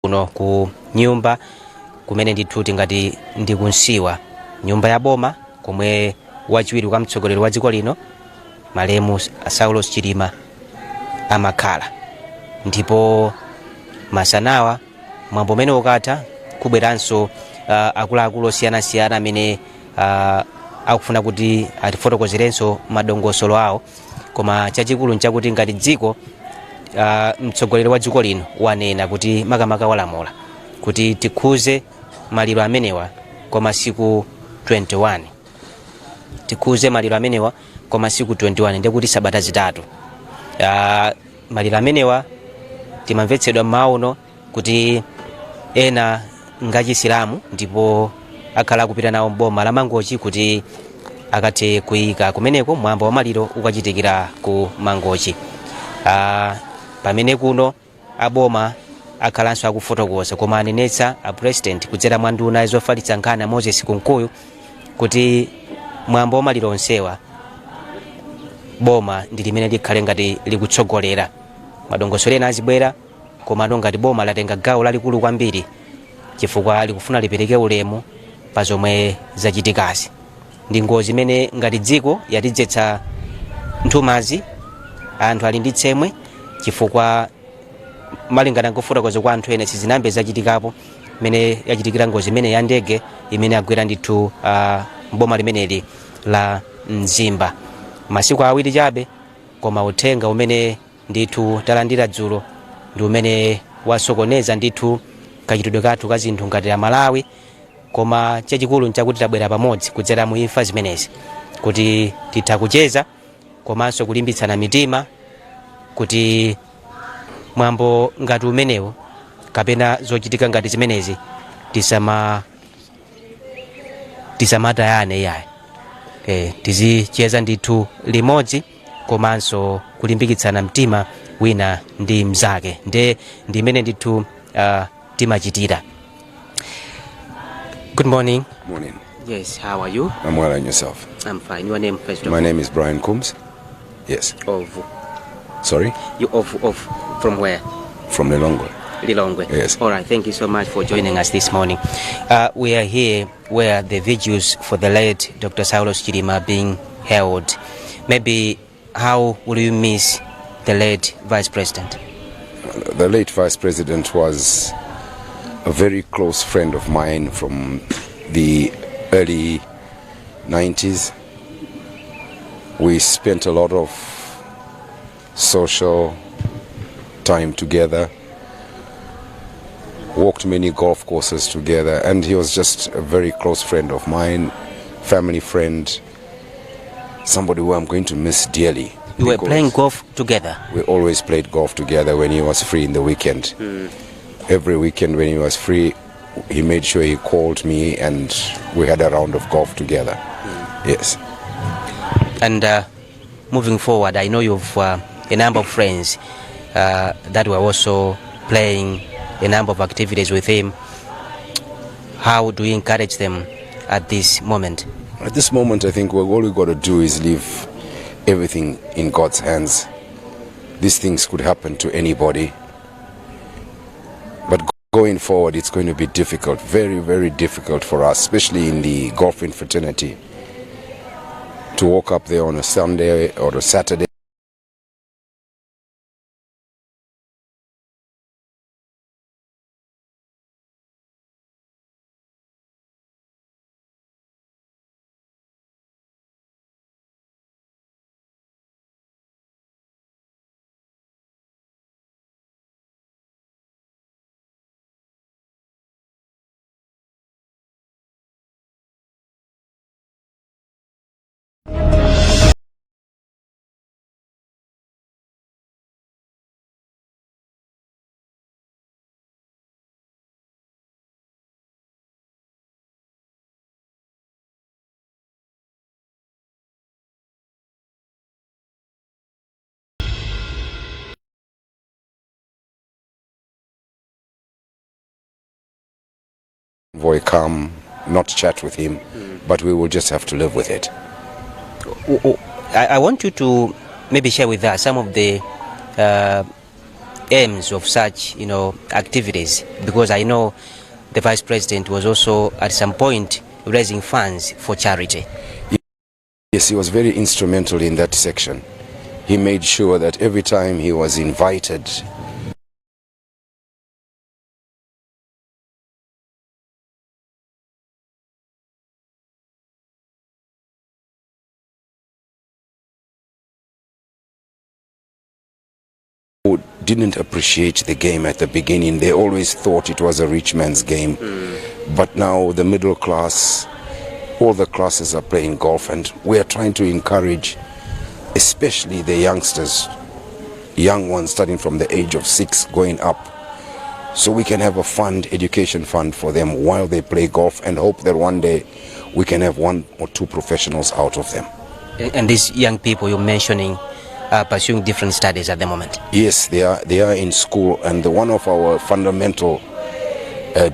Kuno ku nyumba kumene ndithu tingati ndi kunsiwa nyumba ya boma komwe wachiwiri kwa mtsogoleri wa dziko lino, malemu Saulos Chilima, amakhala. Ndipo masanawa mwambo umene ukatha, kubweranso akuluakulu osiyanasiyana amene akufuna kuti atifotokozerenso madongosolo awo. Koma chachikulu nchakuti ngati dziko, mtsogoleri wa dziko lino wanena kuti, makamaka walamula kuti tikhuze maliro amenewa kwa masiku 21, tikhuze maliro amenewa kwa masiku 21, ndikuti sabata 3. Maliro amenewa timamvetsedwa m'mawa kuti ena ngachisilamu, ndipo akhala akupita nawo mboma la Mangochi kuti akathe kuyika kumeneko. Mwambo wa maliro ukachitikira ku Mangochi. Pamene kuno aboma akhalanso akufotokoza, koma anenetsa a President kudzera mwa nduna zofalitsa nkhani Moses Kunkuyu kuti mwambo wa maliro onsewa boma ndi limene likhale ngati likutsogolera. Madongosolo ena azibwera, komano ngati boma latenga gawo lalikulu kwambiri chifukwa likufuna lipereke ulemu pa zomwe zachitikazi. Ndi ngozi imene ngati dziko yatidzetsa nthumazi. Anthu ali ndi tsemwe chifukwa malingana nkufotokoza kwa anthu ena, sizinambe zachitikapo imene yachitikira ngozi imene ya ndege imene agwera ndithu mboma limeneli la Mzimba masiku 2 chabe. Koma uthenga umene ndithu talandira dzulo ndi umene wasokoneza ndithu kachitidwe kathu ka zinthu ngati Amalawi. Koma chachikulu nchakuti tabwera pamodzi kudzera mu imfa zimenezi kuti titha kucheza komanso kulimbitsana mitima kuti mwambo ngati umenewu kapena zochitika ngati zimenezi tisamatayane iyayi. Tizicheza ndithu limodzi komanso kulimbikitsana mtima wina ndi mzake. Nde ndimene ndithu timachitira. Good morning. Morning. Yes, how are you? I'm well, and yourself? I'm fine. Your name first of My all? Name is Brian Coombs. Yes. Of? Sorry? You of from where? From Lilongwe. Lilongwe. Yes. All right. Thank you so much for joining us this morning. We are here where the vigils for the late Dr. Saulos Chilima are being held. Maybe how will you miss the late Vice President? The late Vice President was a very close friend of mine from the early 90s. We spent a lot of social time together, walked many golf courses together, and he was just a very close friend of mine, family friend, somebody who I'm going to miss dearly. You were because playing golf together. We always played golf together when he was free in the weekend. Every weekend when he was free, he made sure he called me and we had a round of golf together. Yes. And moving forward, I know you've a number of friends that were also playing a number of activities with him. How do you encourage them at this moment? At this moment, I think all we've got to do is leave everything in God's hands. These things could happen to anybody. But going forward, it's going to be difficult, very, very difficult for us, especially in the golfing fraternity, to walk up there on a Sunday or a Saturday convoy come, not chat with him, but we will just have to live with it. I want you to maybe share with us some of the aims of such, activities? Because I know the Vice President was also at some point raising funds for charity. Yes, he was very instrumental in that section. He made sure that every time he was invited who didn't appreciate the game at the beginning. They always thought it was a rich man's game. But now the middle class, all the classes are playing golf, and we are trying to encourage, especially the youngsters, young ones starting from the age of 6 going up, so we can have a fund, education fund for them while they play golf, and hope that one day we can have 1 or 2 professionals out of them. And these young people you're mentioning are pursuing different studies at the moment. Yes, they are in school, and one of our fundamental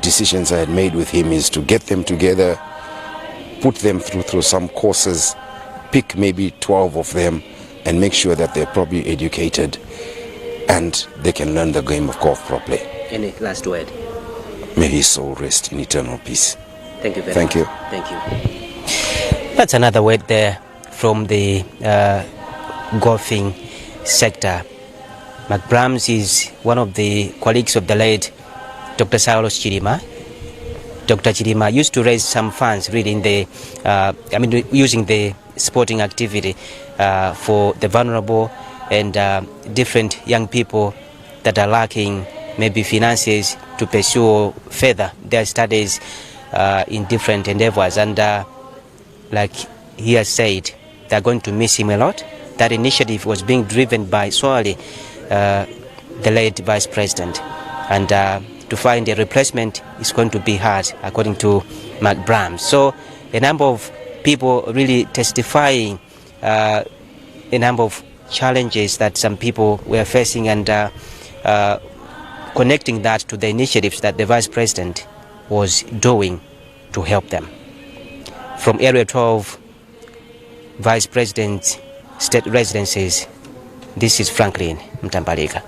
decisions I had made with him is to get them together, put them through some courses, pick maybe 12 of them, and make sure that they're properly educated and they can learn the game of golf properly. Any last word? May his soul rest in eternal peace. Thank you very Thank much. you. Thank you. That's another word there from the golfing sector. MacBrahams is one of the colleagues of the late Dr. Saulos Chilima. Dr. Chilima used to raise some funds really in the, using the sporting activity for the vulnerable and different young people that are lacking maybe finances to pursue further their studies in different endeavors. And like he has said, they're going to miss him a lot. That initiative was being driven by solely the late Vice President. And to find a replacement is going to be hard, according to MacBrahams. So a number of people really testifying a number of challenges that some people were facing, and connecting that to the initiatives that the Vice President was doing to help them. From Area 12, Vice President's State Residences, this is Franklin Mtambalika.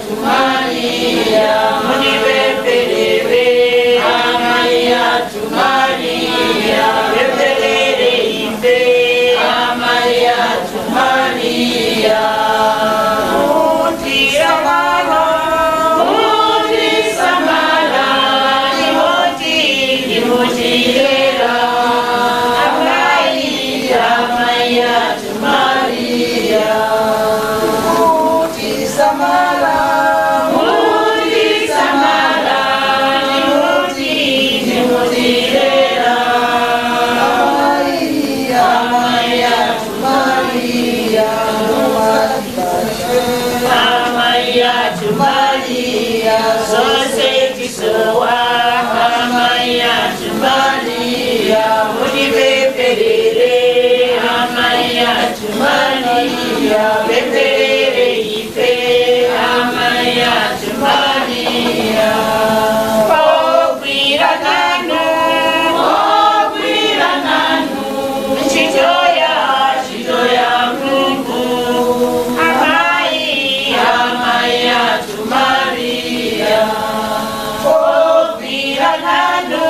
athu Maria, mutipempherere. Amayi athu Maria, pempherere ife. Amayi athu Maria, mutisamala, mutisamala, nimuti, nimutilera. Amayi, amayi athu Maria, mutisamala, mutisamala, nimuti, nimutilera. Amayi, amayi athu Maria, amayi athu Maria, zonse tisowa. Amayi athu Maria, mutipempherere. Amayi athu Maria, pempherere ife. Amayi athu Maria, ogwira nanu, ogwira nanu, ntchito ya, ntchito ya Mulungu. Amayi, amayi athu Maria, ogwira nanu,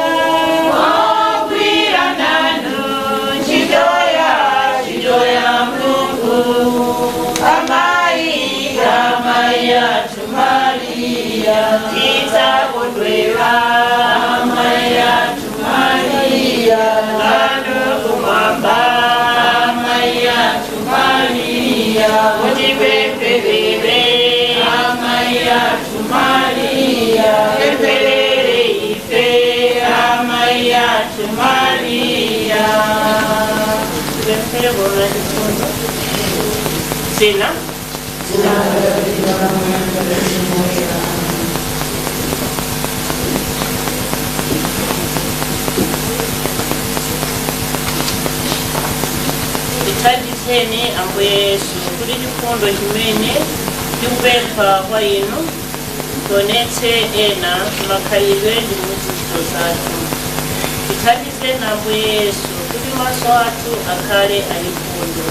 ogwira nanu, ntchito ya, ntchito ya Mulungu. Amayi, amayi athu Maria, tidzakondwera. Amayi athu Maria, nanu kumwamba. Amayi athu Maria, mutipempherere. Amayi athu Maria, pempherere ife. Amayi athu Maria, tipemphere bona chifundo sina. Tithandizeni Ambuye Yesu kuti chifundo chimene tikupempha kwa inu tionetse ena makhalidwe ndi muzichito zathu. Tithandizeni Ambuye Yesu kuti maso athu akhale achifundo,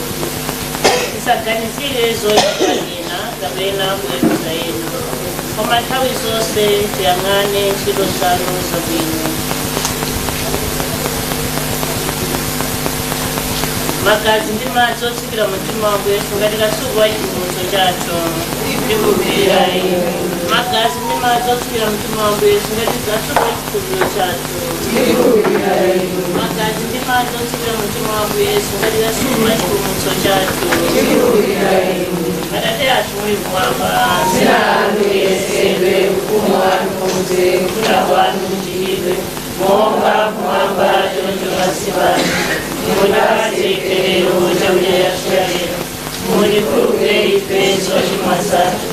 tisaganizire zochita ena kapena kuweruza ena, koma nthawi zonse tiyang'ane ntchito zanu zabwino. Magazi ndi madzi otsikira mtima wa Ambuye Yesu ngati kasupe wa chipulumutso chathu, tikukhulupirira inu. Magazi ndi madzi otsikira mtima wa Ambuye Yesu ngati kasupe wa chikhulupiriro chathu. Magazi ndi madzi otsikira mtima wa Ambuye Yesu ngati kasupe wa chipulumutso chathu. Atate athu muli kumwamba, dzina lanu liyeretsedwe, ufumu wanu udze, kufuna kwanu kuchitidwe monga kumwamba choncho pansi pano. Mutipatse ife lero chakudya chathu cha lero. Mutikhululukire ife zochimwa zathu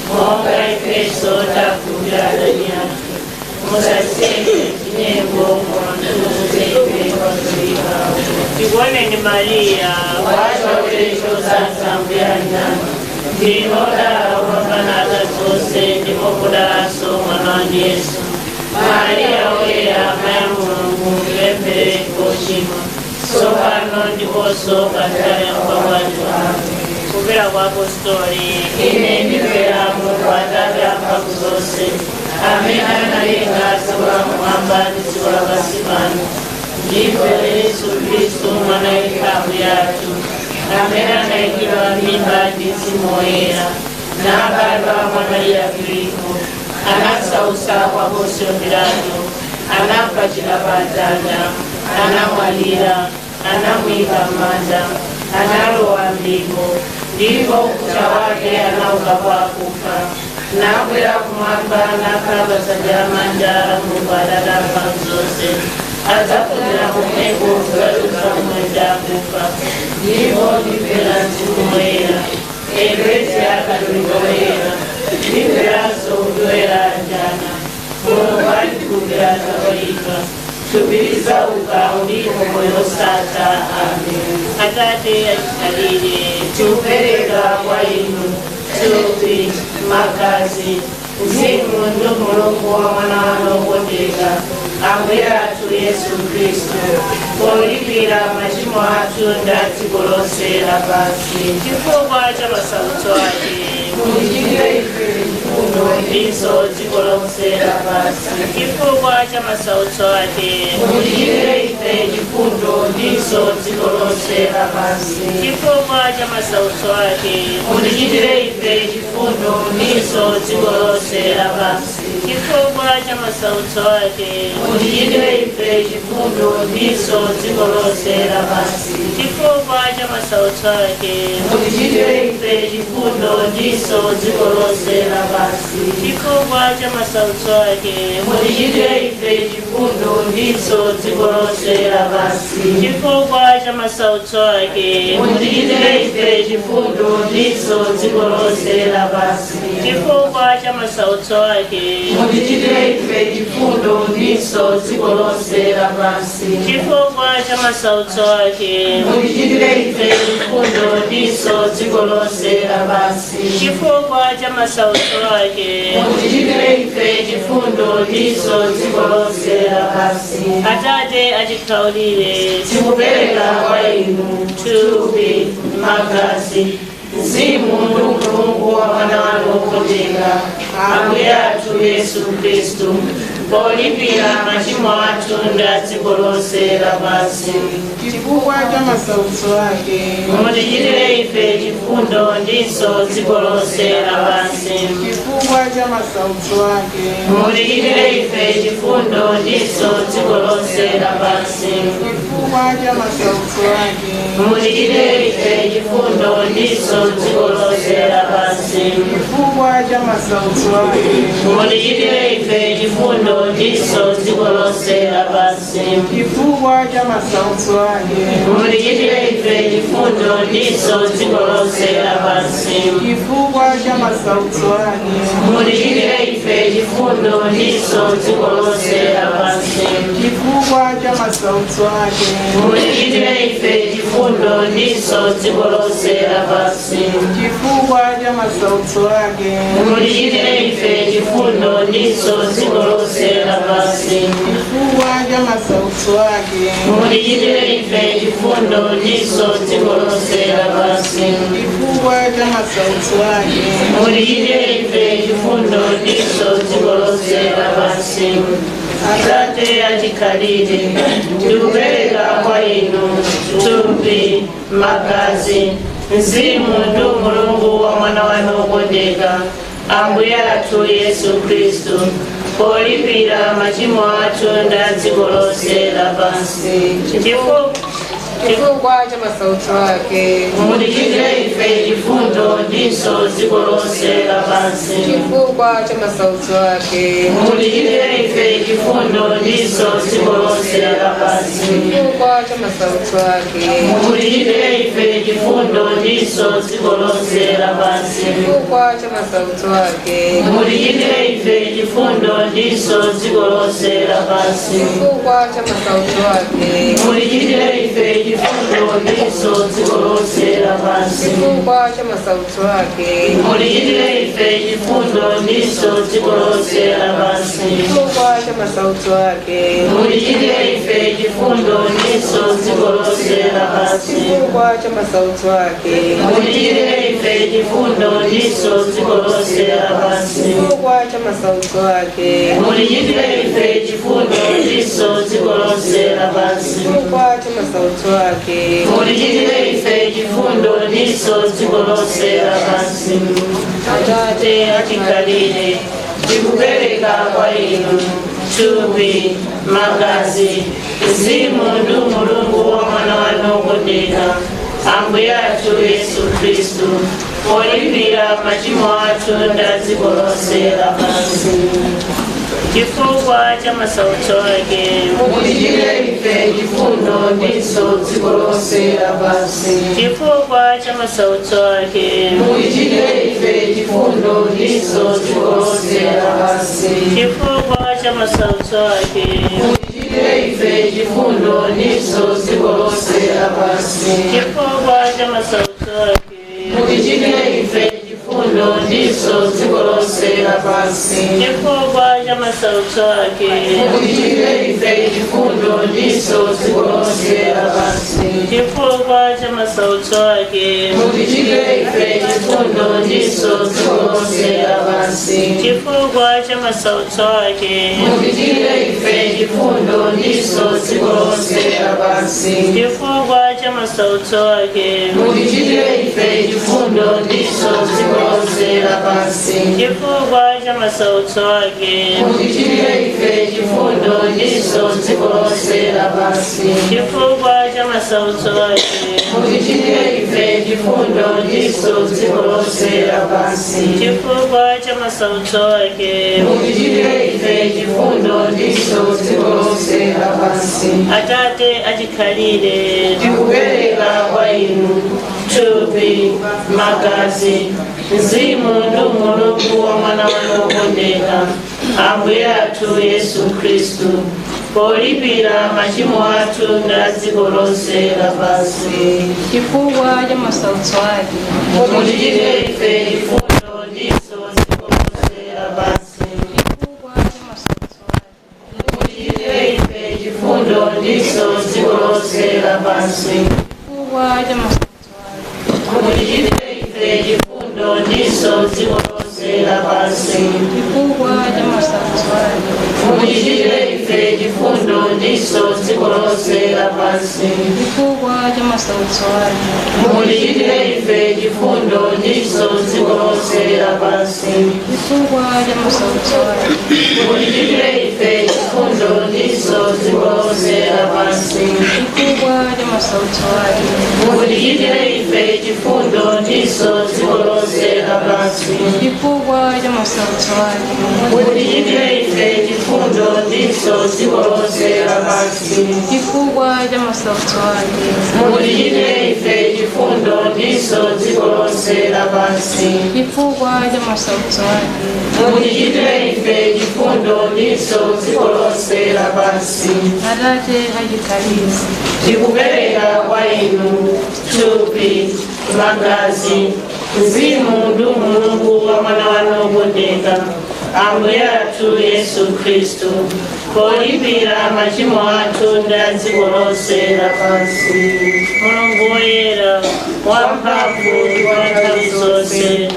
monga ifenso takhululukira adani athu. Musatisiye m'chinyengo, koma mutipulumutse ife kwa zoyipa. Tikuoneni Mariya, wachisomo chodzaza, Ambuye ali nanu. Ndinu odala kupambana akazi onse, ndipo ngodalanso mwana wanu Yesu. Mariya Woyera, amayi a Mulungu, mutipempherere ife ochimwa, tsopano ndiponso pa nthawi ya kufa kwathu. Amen. Kupera kwa Apostoli. Ine ndimvera Mulungu Atate amphamvu zonse, amene analenga dziko la kumwamba ndi dziko lapansi pano. Ndimvera Yesu Khristu, mwana yekha Ambuye athu, amene anayikidwa mimba ndi Mzimu Woyera, nabadwa mwa Mariya Filipo, anasautsa kwa Ponsiyo Pilato, anapachikidwa pa mtanda, anamwalira, anamuyika m'manda, analowa m'mitambo, ndipo kucha wake anauka kwa akufa, nakwera kumwamba, nakhala pa dzanja lamanja la Mulungu Atate amphamvu zonse. Adzafumira komweko kuweruza amoyo ndi akufa. Ndipo ndimvera Mzimu Woyera, Eklesia Katolika Woyera, ndimveranso kuti oyanjana Mulungu atikhululukira Katolika, thupi lidzauka, ulipo moyo osatha. Amen. Atate achikhalire, tikupereka kwa inu thupi, magazi, mzimu ndi Mulungu wa mwana wanu wokondeka, Ambuye athu Yesu Khristu, polipira machimo athu ndi a dziko lonse lapansi. Chifukwa cha masautso ake, Mutichitire ife. Ndiso dziko lonse lapansi. Chifukwa cha masautso ake. Mutichitire ife chifundo ndiso dziko lonse lapansi. Chifukwa cha masautso ake. Mutichitire ife chifundo ndiso dziko lonse lapansi. Chifukwa cha masautso ake. Mutichitire ife chifundo ndiso dziko lonse lapansi. Chifukwa cha masautso ake. Mutichitire ife chifundo ndiso dziko lonse lapansi. Chifukwa cha masautso ake. Mutichitire ife chifundo ndiso dziko lonse lapansi. Chifukwa cha masautso ake. Mutichitire ife chifundo ndiso dziko lonse lapansi. Chifukwa cha masautso ake. Mutichitire ife chifundo ndiso dziko lonse lapansi. Chifukwa cha masautso ake. Mutichitire ife chifundo ndiso dziko lonse lapansi. Chifukwa cha masautso ake. Mutichitire ife chifundo ndiso dziko lonse lapansi. Atate achikhaulire, tikupereka kwa inu thupi, magazi, mzimu ndi umulungu wa Mwana wanu wokondeka, Ambuye athu Yesu Khristu, polipira machimo athu ndi a dziko lonse lapansi. Chifukwa cha masautso ake. Mutichitire ife chifundo ndinso dziko lonse lapansi. Chifukwa cha masautso ake. Mutichitire ife chifundo ndinso dziko lonse lapansi. Chifukwa cha masautso ake. Mutichitire ife chifundo ndinso dziko lonse lapansi. Chifukwa cha masautso ake. Mutichitire ife chifundo ndinso dziko lonse lapansi. Chifukwa cha masautso ake. Mutichitire ife chifundo ndinso dziko lonse lapansi. Chifukwa cha masautso ake. Mutichitire ife chifundo ndinso dziko lonse lapansi. Chifukwa cha masautso ake. Mutichitire ife chifundo ndinso dziko lonse lapansi. Chifukwa cha masautso ake. Mutichitire ife chifundo ndinso dziko lonse lapansi. Chifukwa cha masautso ake. Mutichitire ife chifundo ndinso dziko lonse lapansi. Chifukwa cha masautso ake. Mutichitire ife chifundo ndinso dziko lonse lapansi. Atate achikhalire, ndikupereka kwa inu thupi, magazi, mzimu ndi umulungu wa Mwana wanu wokondeka, Ambuye athu Yesu Khristu, polipira machimo athu ndi a dziko lonse lapansi. Chifukwa cha masautso ake. Mutichitire ife chifundo ndinso dziko lonse lapansi. Chifukwa cha masautso ake. Mutichitire ife chifundo ndinso dziko lonse lapansi. Chifukwa cha masautso ake. Mutichitire ife chifundo ndinso dziko lonse lapansi. Chifukwa cha masautso ake. Mutichitire ife chifundo ndinso dziko lonse lapansi. Chifukwa cha masautso ake. Mutichitire ife chifundo ndinso dziko lonse lapansi. Chifukwa cha masautso ake. Mutichitire ife chifundo ndinso dziko lonse lapansi. Chifukwa cha masautso ake. Mutichitire ife chifundo ndinso dziko lonse lapansi. Chifukwa cha masautso ake. Mutichitire ife chifundo ndinso dziko lonse lapansi. Chifukwa cha masautso ake. Mutichitire ife chifundo ndinso dziko lonse lapansi. Chifukwa cha masautso ake. Mutichitire ife chifundo ndinso dziko lonse lapansi. Atate achikhalire, tikupereka kwa inu thupi, magazi, mzimu ndi umulungu wa Mwana wanu wokondeka, Ambuye athu Yesu Khristu, polipira machimo athu ndi a dziko lonse lapansi. Chifukwa cha masautso ake. Mutichitire ife chifundo ndinso dziko lonse lapansi. Chifukwa cha masautso ake. Mutichitire ife chifundo ndinso dziko lonse lapansi. Chifukwa cha masautso ake. Mutichitire ife chifundo ndinso dziko lonse lapansi. Chifukwa cha masautso ake. Mutichitire ife chifundo chifundo ndiso dziko lonse lapansi. Chifukwa cha masautso ake. Mutichitire ife chifundo ndiso dziko lonse lapansi. Chifukwa cha masautso ake. Mutichitire ife chifundo ndiso dziko lonse lapansi. Chifukwa cha masautso ake. Mutichitire ife chifundo ndiso dziko lonse lapansi. Chifukwa cha masautso ake. Mutichitire ife chifundo ndiso dziko lonse lapansi. Chifukwa cha masautso ake. Mutichitire ife chifundo ndiso dziko lonse lapansi. Chifukwa cha masautso ake. Mutichitire ife chifundo ndiso dziko lonse lapansi. Chifukwa cha masautso ake. Mutichitire ife chifundo ndiso dziko lonse lapansi. Atate achikhalire. Tikupereka kwa inu Thupi, magazi, mzimu ndi umulungu wa mwana wanu wokondeka, Ambuye athu Yesu Khristu, polipira machimo athu ndi a dziko lonse lapansi. Chifukwa cha masautso ake. Mutichitire ife chifundo ndiso dziko lonse lapansi. Chifukwa cha masautso ake. Mutichitire ife chifundo ndiso dziko lonse lapansi. Chifukwa cha masautso ake. Mutichitire ife chifundo ndiso dziko lonse lapansi. Chifukwa cha masautso ake. Mutichitire ife chifundo ndiso dziko lonse lapansi. Chifukwa cha masautso ake. Mutichitire ife chifundo ndiso dziko lonse lapansi. Chifukwa cha masautso ake. Mutichitire ife chifundo ndiso dziko lonse lapansi. Chifukwa cha masautso ake. Mutichitire ife chifundo ndiso dziko lonse lapansi. Chifukwa cha masautso ake. Mutichitire ife chifundo ndiso dziko lonse lapansi. Chifukwa cha masautso ake. Mutichitire ife chifundo ndiso dziko lonse lapansi. Chifukwa cha masautso ake. Mutichitire ife chifundo ndiso dziko lonse lapansi. Atate achikhalire. Tikupereka kwa inu thupi, magazi, mzimu ndi umulungu wa mwana wanu wokondeka, Ambuye athu Yesu Khristu, polipira machimo athu ndi a dziko lonse lapansi. Mulungu woyera, wamphamvu wa nthawi zonse,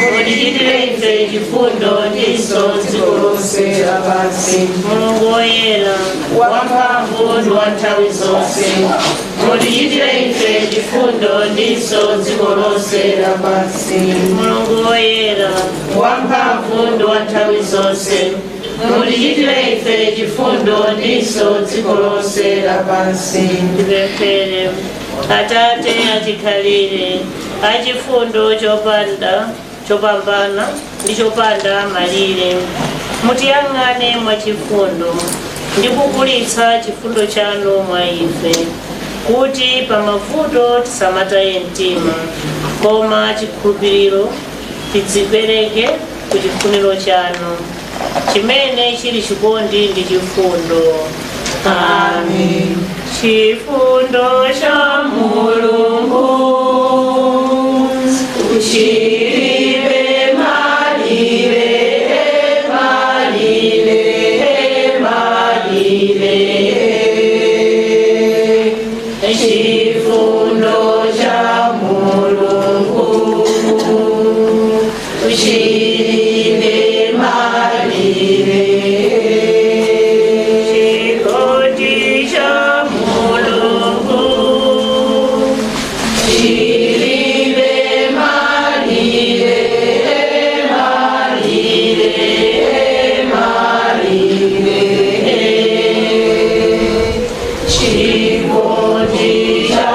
Mutichitire ife chifundo ndiso dziko lonse lapansi. Mulungu woyera, Wamphamvu ndi wa nthawi zonse, mutichitire ife chifundo ndiso dziko lonse lapansi. Mulungu woyera, Wamphamvu ndi wa nthawi zonse, mutichitire ife chifundo ndiso dziko lonse lapansi. Tipemphere. Atate achikhalire, achifundo chopanda chopambana ndi chopanda malire, mutiyang'ane mwachifundo ndi kukulitsa chifundo chanu mwa ife, kuti pamavuto tisamataye mtima, koma chikhulupiriro tidzipereke ku chifuniro chanu chimene chili chikondi ndi chifundo. Amen. Chifundo cha Mulungu chilibe malire, malire, malire. Chifundo cha Mulungu chilibe malire. Chikondi cha Mulungu chilibe malire, malire, malire. Chikondi cha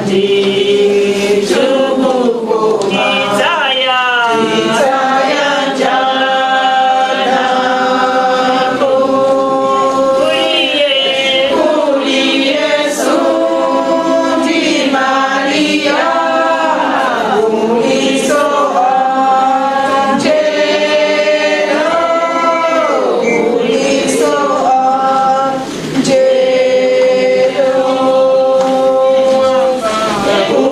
Tizaya Kuliye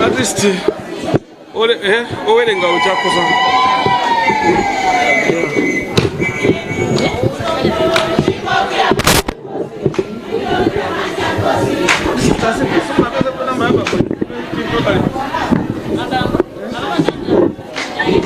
At least owerenga uchakosa. Ay,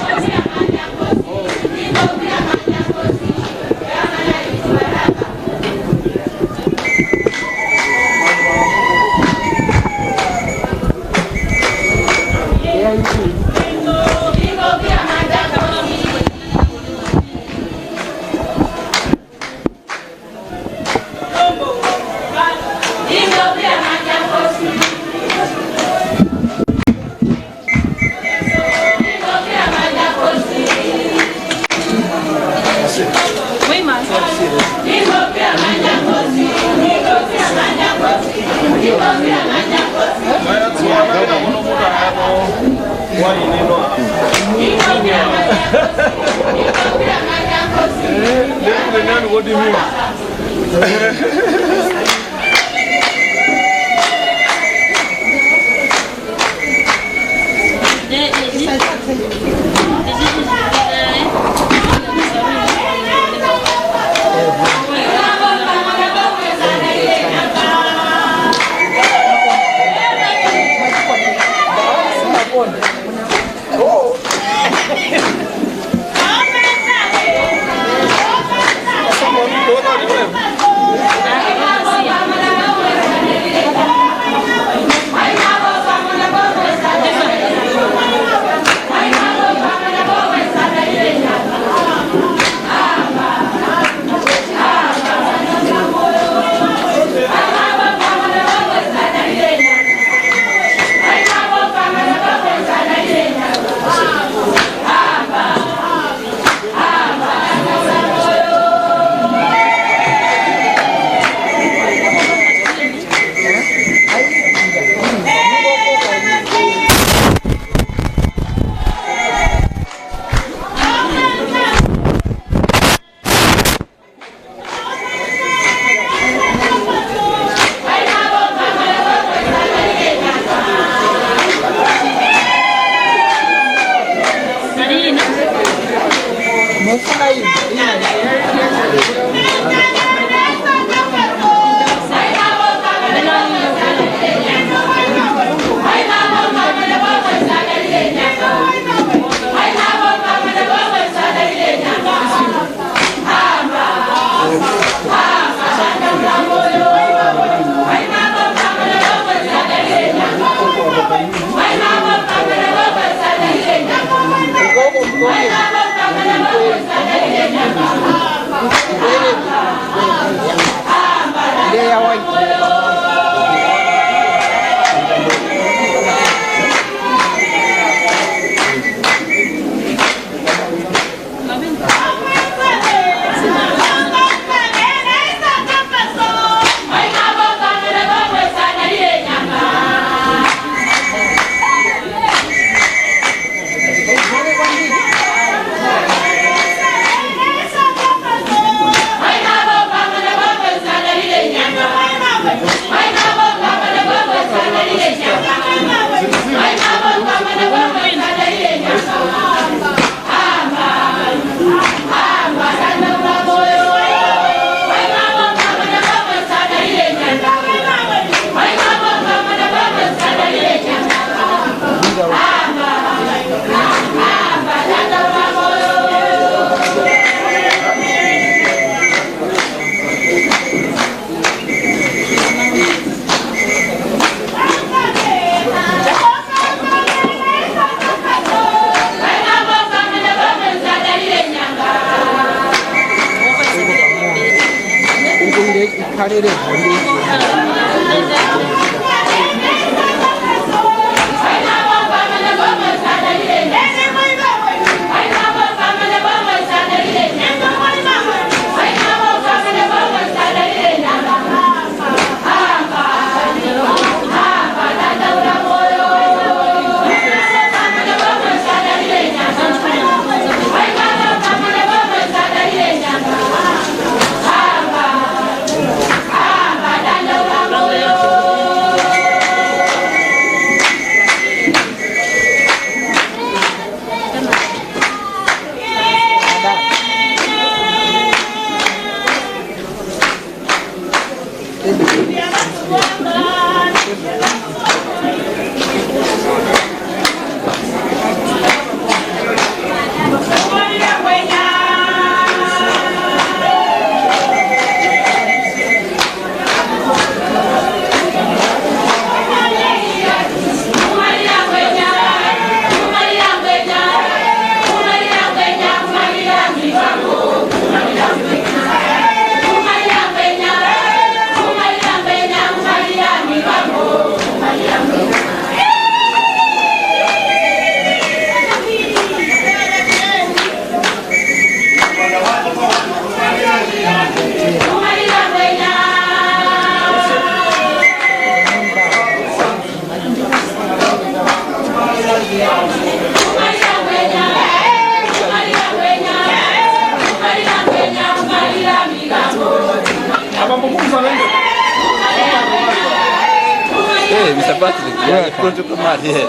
Hey, Mr. Patrick, yeah, protocol man here.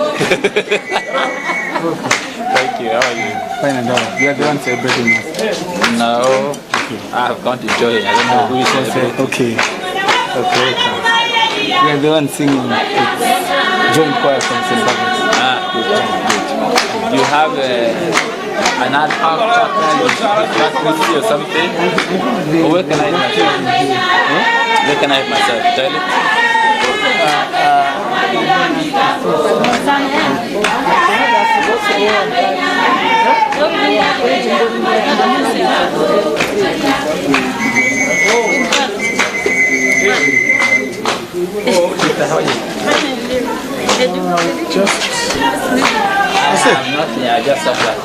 Thank you. How are you? Fine and all. You are the one celebrating us. No, I have gone to join. I don't know who is celebrating. Okay. Okay. You are the one singing. It's joint choir from St. Patrick's. Ah, good, good. You have an ad hoc partner or something? Or where can I hide myself? Where can I hide myself? Toilet? Just I have nothing. I just have that.